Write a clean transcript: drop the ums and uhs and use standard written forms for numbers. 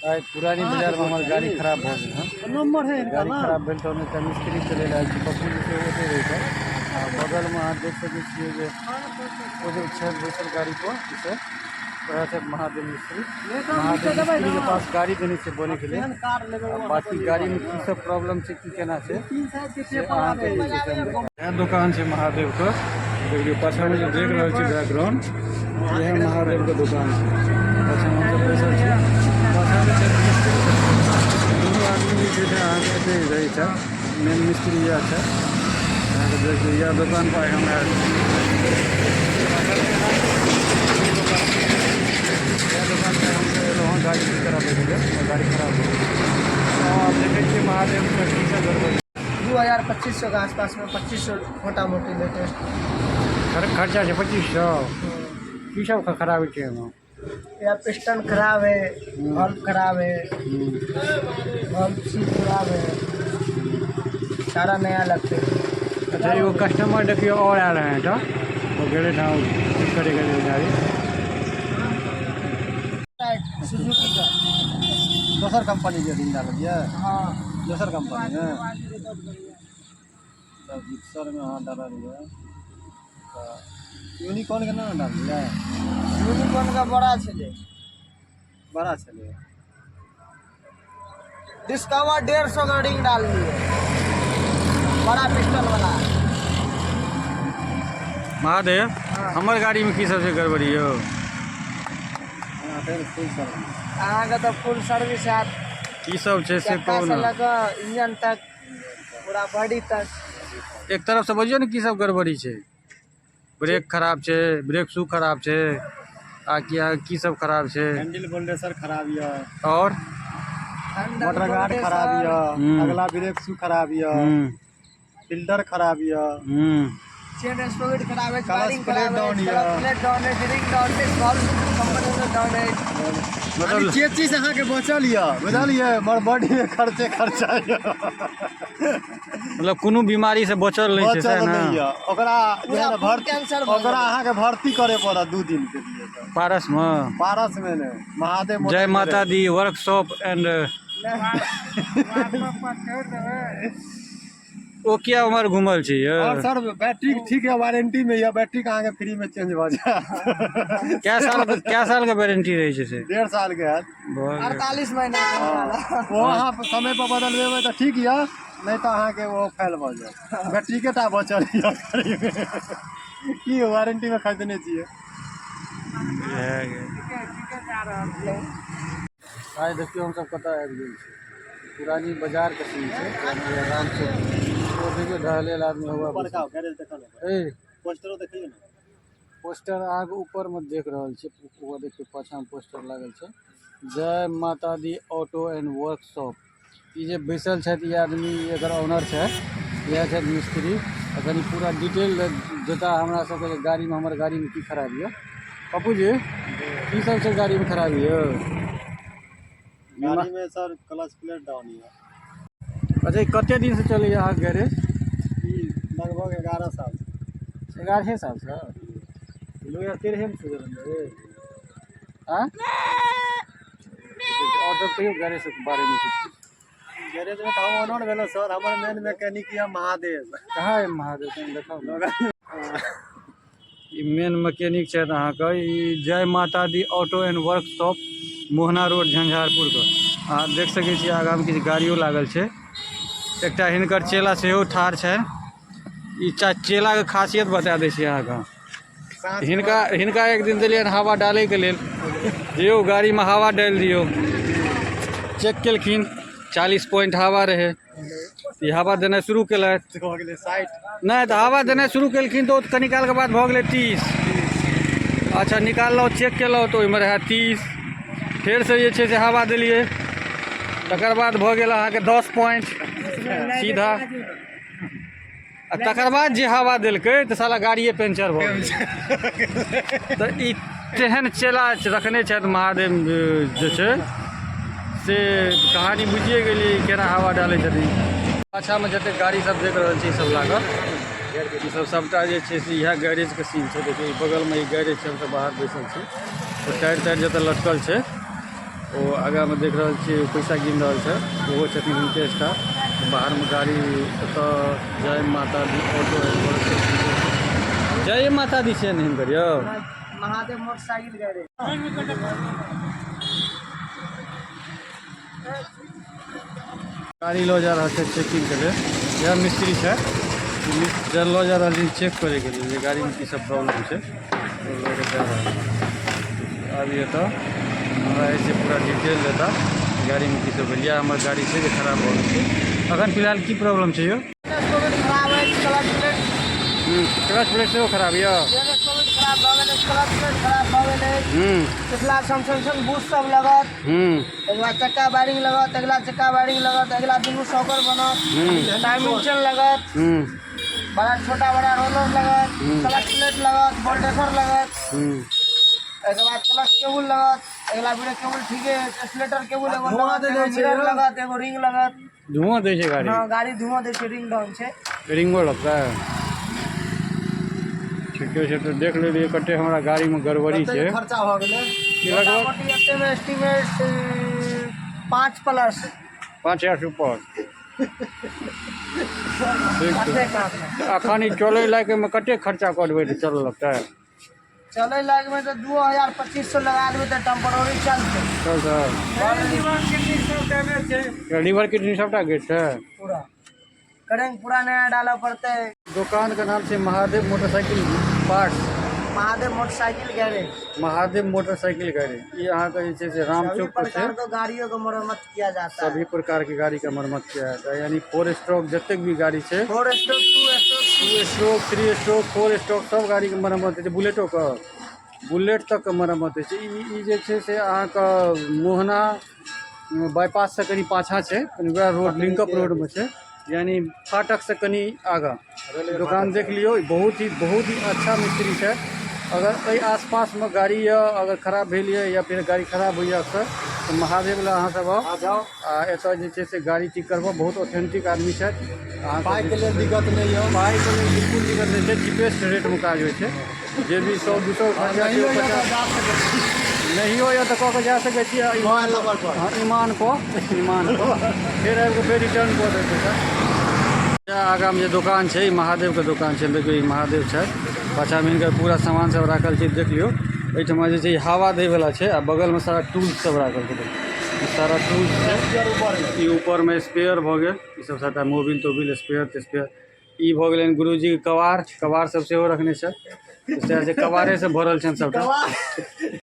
आइ पुरानी बाजारमे हमर गाड़ी खराब भऽ गेल हन। नंबर है इनका गाड़ी ना। खराब भेल तऽ ओहिमे एकटा मिस्त्री चलै लए आयल छै, पप्पू जे छै ओतहि रहै छै। आ बगलमे अहाँ देख सकै छियै जे ओ जे छै बैसल गाड़ी पर से वएह छै महादेव मिस्त्री। महादेव मिस्त्रीके पास गाड़ी देने छै बनैके लेल। आ बाकी गाड़ीमे की सब प्रॉब्लम छै, की केना छै, से अहाँके जे छै से हम देखायब। इएह दोकान छै महादेवके। देखियौ पाछाँमे जे देख रहल छी बैकग्राउंड, इएह महादेवके दोकान छै। पाछाँमे हमसब बैसल छी, पाछाँमे छै मिस्त्री। दुनू आदमी जे छै से अहाँके एतहि रहै छै। मेन मिस्त्री इएह छै अहाँके। देखियौ, इएह दोकान पर आइ हम आयल छी। इएह दोकान पर हमसब एलहुँ हँ गाड़ी ठीक कराबैके लेल। गाड़ी खराब भऽ गेल। आब देखै छियै महादेवके की सब गड़बड़। 2000 2500 के आसपास में, 2500 मोटा मोटी लेटेस्ट। खर्चा छै 2500। की सब खराबी छै एहिमे? या पिस्टन खराब है, बल्ब खराब है, बल्ब सीट खराब है, सारा नया लगते है। अच्छा, एगो कस्टमर देखियौ आओर आयल हँ एहिठाम। ओ गेलै हँ ठीक करैके लेल गाड़ी। सुजुकी का। दोसर कंपनी के रिंग डाललियै? हाँ। दोसर कंपनी है। तब जिक्सर में अहाँ डाललियै तऽ यूनिकॉर्न के नहि ने डाललियै? यूनिकॉर्न का बड़ा छलै। बड़ा छलै। डिस्कवर 150 का रिंग डाल दिए, बड़ा पिस्टन वाला। महादेव, हमर गाड़ीमे की सब छै गड़बड़ी यौ? फुल सर्विस अहाँके तऽ फुल सर्विस हैत। की सब छै से चक्का कहू से ने। लऽ कऽ इंजन तक, पूरा बॉडी तक। एक तरफ से बजियौ ने, की सब गड़बड़ी छै? ब्रेक खराब छै, ब्रेक शू खराब छै, आ की की सब खराब छै? हैंडल बोल्डेसर खराब यऽ। और? मोटर गार्ड खराब यऽ। अगला ब्रेक शू खराब यऽ। फिल्टर खराब यऽ। चेन स्प्रोकेट खराब है। क्लच वायरिंग प्लेट खराब है। डाउन क्लच यऽ। प्लेट डाउन है, रिंग डाउन है, बॉल कंपनी में डाउन है। मतलब जे चीज अहाँके बचल यऽ, बुझलियै, मगर बॉडी में खर्चे खर्चा यऽ। मतलब कोनो बीमारी से बचल नहि छै। बचल सएह ने? नहि यऽ। ओकरा जे है ने पूरा भर्ती कैंसर भऽ ओकरा गेलै। अहाँके भर्ती करे पड़त 2 दिन के लिए तऽ। पारसमे? पारस में नहि, महादेव मोटर जय गैरेज। माता दी वर्कशॉप एंड ओ किया उम्हर घुमल छै यौ? और सर, बैटरी ठीक है, वारंटी में यऽ। बैटरी अहाँके फ्री में चेंज भऽ जायत। कै साल के वारंटी रहै छै से? 1.5 साल के हैत। भऽ गेल। 48 महीना के वाला। ओ अहाँ समय पर बदलबेबै तऽ ठीक यऽ, नहि तऽ अहाँके ओ फेल भऽ जायत। बैटरीके टा बचल यऽ गाड़ीमे की, वारंटी में खरीदने छियै। भए गेल। आइ देखियौ हमसब कतऽ आबि गेल छी। पुरानी बाजारके सीन छै, पुरानी बाजार, राम चौक। ओ देखियौ, ढहलेल आदमी हुआ। बड़का गैरेज देखल। ए। पोस्टरो देखियौ ने। पोस्टर अहाँके ऊपरमे देख रहल छै। ओ देखियौ, पाछाँमे पोस्टर लागल छै, जय Mata Di auto and workshop. ई जे बैसल छथि ई आदमी, एकर ऑनर छै। इएह छथि मिस्त्री। एखन ई पूरा डिटेल देता हमरा सबके जे गाड़ीमे, हमर गाड़ीमे की खराबी यऽ। पप्पू जी, की सब छै गाड़ीमे खराबी यौ? गाड़ी में सर, क्लच प्लेट डाउन यऽ। अच्छा, ई कते दिनसँ चलैए अहाँके गैरेज? ई लगभग 11 साल से। 11 सालसँ? 2013मे शुरू भेलै। आँय, आओर सब कहियौ गैरेजके बारेमे किछु। गैरेज में तऽ हम ऑनर भेलहुँ सर, हमर मेन मैकेनिक यऽ महादेव। कहाँ है महादेव? कनि देखाउ ने। ई मेन मैकेनिक छथि अहाँके। ई Jai Mata Di auto and workshop, Mohana road, झंझारपुरके। अहाँ देख सकै छी, आगाँमे किछु गाड़ियो लागल छै। एकटा हिनकर चेला सेहो ठाढ़ छै। ई चेलाके खासियत बता दै छी अहाँके। हिनका हिनका एक दिन देलियनि हवा डालैके लेल जे यौ, गाड़ीमे हवा डालि दियौ। चेक केलखिन, 40 पॉइंट हवा रहै। ई हवा देनाइ शुरू केलथि। भऽ गेलै 60। नहि तऽ हवा देनाइ शुरू केलखिन तऽ ओ कनी कालके बाद भऽ गेलै 30। अच्छा, निकाललहुँ, चेक केलहुँ तऽ ओहिमे रहए 30। फेरसँ जे छै से हवा देलियै, तकर बाद भऽ गेल अहाँके 10 पॉइंट सीधा। आ तकर बाद जे हवा देलकै तऽ साला गाड़िए पंचर भऽ गेलै। तऽ ई तेहन चेला रखने छथि महादेव जे छै से कहानी बुझिए गेलियै, केना हवा डालै छथिन। पाछामे जतेक गाड़ी सब देख रहल छी, सब लागल, ई सब सबटा जे छै से इएह गैरेजके सीन छै। देखियौ, ई बगलमे ई गैरेज छै। हमसब बाहर बैसल छी। ओ टायर तायर जतऽ लटकल छै। ओ आगाँमे देख रहल छियै पैसा गिन रहल छै, ओहो छथिन हुनके स्टाफ। बाहरमे गाड़ी एतऽ जय माता दी ऑटो जय माता दी छियै ने हिनकर यौ। Mahadev motorcycle garage. गाड़ी लऽ जा रहल छै चेकिंगके लेल। इएह मिस्त्री छै, लऽ जा रहल छै चेक करैके लेल जे गाड़ीमे की सब प्रॉब्लम छै। ओ लऽ कऽ जा रहल छै। अभी एतऽ हमरा जे छै पूरा डिटेल देता गाड़ीमे की सब भेल। इएह हमर गाड़ी छै जे खराब भऽ गेल छै। अखन फिलहाल की प्रॉब्लम छै यौ? खराब है क्लच प्लेट। क्लच प्लेट सेहो खराब यऽ? खराब भऽ गेलै, क्लच प्लेट खराब भऽ गेलै। पिछला सनसन बूस सब लगत। अगिला चक्का वायरिंग लगत, अगिला चक्का वायरिंग लगत, अगिला दुनू सॉकर बनत, टाइमिंग चेन लगत, बड़ा छोटा बड़ा रोलर लगत, क्लच प्लेट लगत, वोल्टेजर लगत, एकर बाद क्लच केबुल लगत, अगिला ब्रेक केबुल ठीके, एक्सीलेटर केबुल एगो लगत, एगो मिरर लगत, एगो रिंग लगत। धुआं दै छै गाड़ी? हाँ, गाड़ी धुआं दै छै, रिंग डाउन छै। रिंगो लगतै? ठीके छै। तऽ देख लेलियै कते हमरा गाड़ीमे गड़बड़ी छै। खर्चा भऽ गेलै? की लगभग? मोटा मोटी एते में एस्टीमेट 5 प्लस। 5,000 ऊपर, ठीक छै। कते काम में। अखन ई चलै लायकमे कते खर्चा कऽ देबै तऽ चलऽ लगतै? चलै लायक में तऽ 2000 2500 लगा देबै तऽ टेम्पररी चलतै। चलतै। लीवर किडनी सबटा गेल छै। पूरा करेंग पूरा नया डालऽ पड़तै। दोकानके नाम छै Mahadev motorcycle parts. Mahadev motorcycle garage. Mahadev motorcycle garage. ई अहाँके जे छै से सभी रामचौक पर छै। प्रकार के गाड़ियों का मरम्मत किया जाता है। सभी प्रकार के गाड़ी का मरम्मत किया जाता है, यानी फोर स्ट्रोक जतेक भी गाड़ी छै। 4 stroke, 2 stroke। 2 stroke, 3 stroke, 4 stroke सब गाड़ीके मरम्मत होइ छै। बुलेटोके, बुलेट तकके मरम्मत होइ छै। ई जे छै से अहाँके मोहना बाईपाससँ कनि पाछाँ छै, कनि वएह रोड लिंकअप रोडमे छै, यानी फाटकसँ कनि आगाँ दोकान देख लियौ। बहुत ही अच्छा मिस्त्री छै। अगर एहि आसपासमे गाड़ी यऽ, अगर खराब भेल यऽ या फिर गाड़ी खराब होइए अक्सर, तऽ महादेव लए अहाँ सब आउ जाउ। आ एतऽ जे छै से गाड़ी ठीक करबऽ। बहुत ऑथेंटिक आदमी छथि अहाँके। पाइके लेल दिक्कत नहि यऽ? पाइके लेल बिल्कुल दिक्कत नहि छै। चीपेस्ट रेटमे काज होइ छै। जे भी 100-200 खर्चा छै, नहियो ओ यऽ तऽ 50 जा सकै छी। नहियो यऽ तऽ कऽ के जा सकै छी। आ मोबाइल नंबर पर। हाँ, ईमान पर फेर आबि कऽ फेर रिटर्न कऽ देबै पैसा। आगाँमे जे दोकान छै, ई महादेवके दोकान छै। देखियौ, ई महादेव छथि। पाछाँमे हिनकर पूरा सामान सब राखल छै, देख लियौ। एहिठमा जे छै ई हवा दै वला छै आ बगलमे सारा टूल्स सब राखल छै। देखियौ, ई सारा टूल्स छै। ऊपरमे। ई ऊपरमे स्पेयर भऽ गेल। ई सब सबटा मोबिल तोबिल, स्पेयर तेस्पेयर। ई भऽ गेलनि गुरुजीके कबाड़। कबाड़ सब सेहो रखने छथि। तऽ सएह छै, कबाड़ेसँ भरल छनि सबटा।